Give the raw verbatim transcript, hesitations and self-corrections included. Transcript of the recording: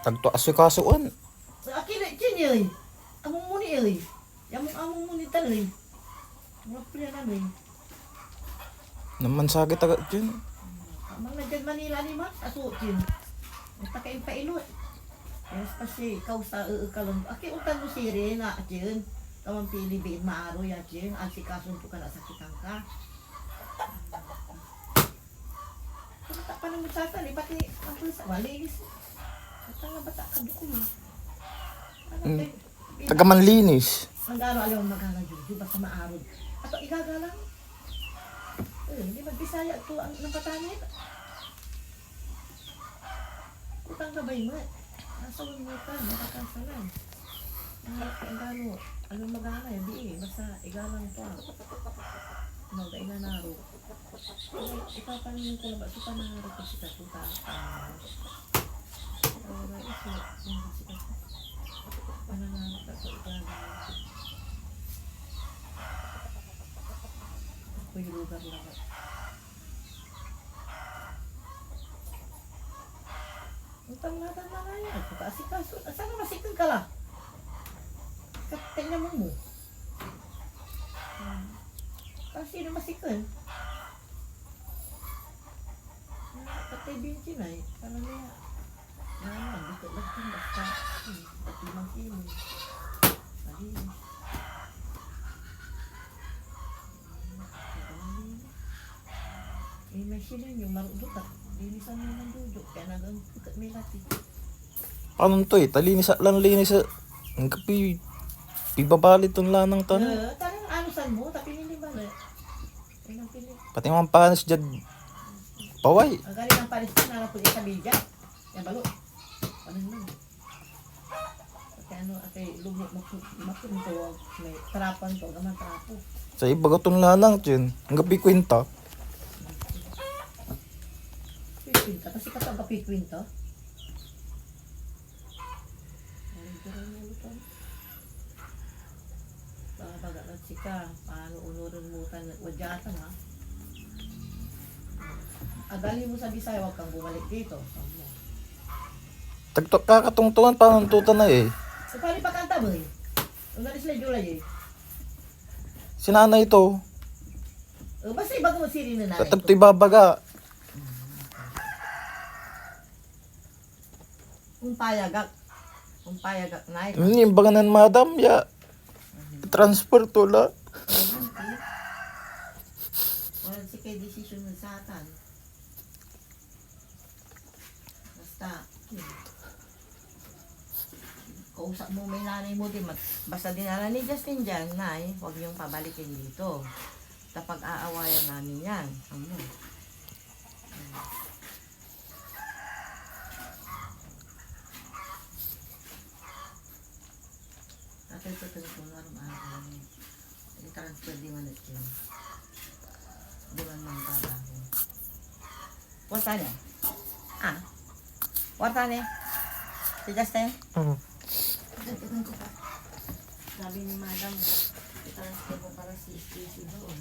Agto asikasoen. Akila, Jen, ey. Among mo ni, ey. Among, among mo ni tan, ey. Mga plano, ey. Namansakit agak, Jen. Amang na diad Manila ni Max, aso, Jen. Ang pakain pa ilot. Yes, kasi kausa, eekalon. Aki, untan mo sirin, ah, Jen. Kaman pili, biin maaro ya, Jen. Ansikason to ka na sakitan ka. Kumata pa ng magsasali, pati ang pulis, walinis. At ang bata, kabukol. Ano, Mm. eh, Taga manlinis. Ang garo, alam mo, magana, Juju, basta maarog. Ato, igagalang. Eh, hindi magbisaya to ang, ng patanit. Utang ka ba yun? Nasa mo ka, makakasalan. Ang, ang garo, alam mo, magana, hindi eh. Basta igalang to, ah. Mag-inanaro. Ipapanin ko labat so panangarap ko sikato, ta, ah, ah, iso, yung sikato. Panangarap ko, igagawa ko. Ako'y lugar labat. Ang tamlatan na nga yan. Pagkaasikaso. Asa nga masikeng ka la? Kapten niya mo mo. Hmm. Kasi na masikeng. Patay binti na eh. Parang niya. Ano, dito lang din basta. Hmm. Pati mang kilo. Malinis. Eh, may silinyo, marudot ak. Linisan mo ng dudok, kaya nagang pagkat may lati. Panon to eh? Talinis ak lan linis, eh. Ang kapi, pibabali ton lanang tan, eh. Eh, tarang anusan mo, tapi hindi ba, eh? Ay, nang pili. Pati mga panis dyan. Paway. Ang galing ng panis ko, narapol isa media. Yan, balo. Ano naman? Pati ano, atay, lumi-, maku-, makunto, may trapan to, gaman trapo. Sa iba ka ton lanang, Jen. Ang kapi kwenta. Pikwinta, kasi kapag kapikwinta, ay, pero ano to? Babaga na sika, paano unuran mo tan, wadyatan, ha? Agali mo sa Bisaya, wag kang bumalik dito. Tama. Tagto-, kakatungtungan, paano tutan na eh? So, pare, pakanta mo eh. Unalis na July eh. Si nanay to. O, basta ibaga mo si Rina nanay Tatap to. To ibabaga. Kung payagak. Kung payagak, nay. Hindi, imbaga nan madam, ya. Transfer to la. Ayun, eh. Wala si kay desisyon na satan. Basta, yun. Kausap mo may nanay mo din. Mag-, basta dinala ni Justin dyan, nay, huwag niyong pabalikin dito. Kapag aawayan namin yan. Ano? Atay ko, tungkol na araw-araw. I-transfer di man ito. Di man man trabaho. Kuwasa niya? Ah? Kuwasa niya? Si Justin? Mm. Dagdagan ko pa. Sabi ni Madam, i-transfer mo para si Stacy doon.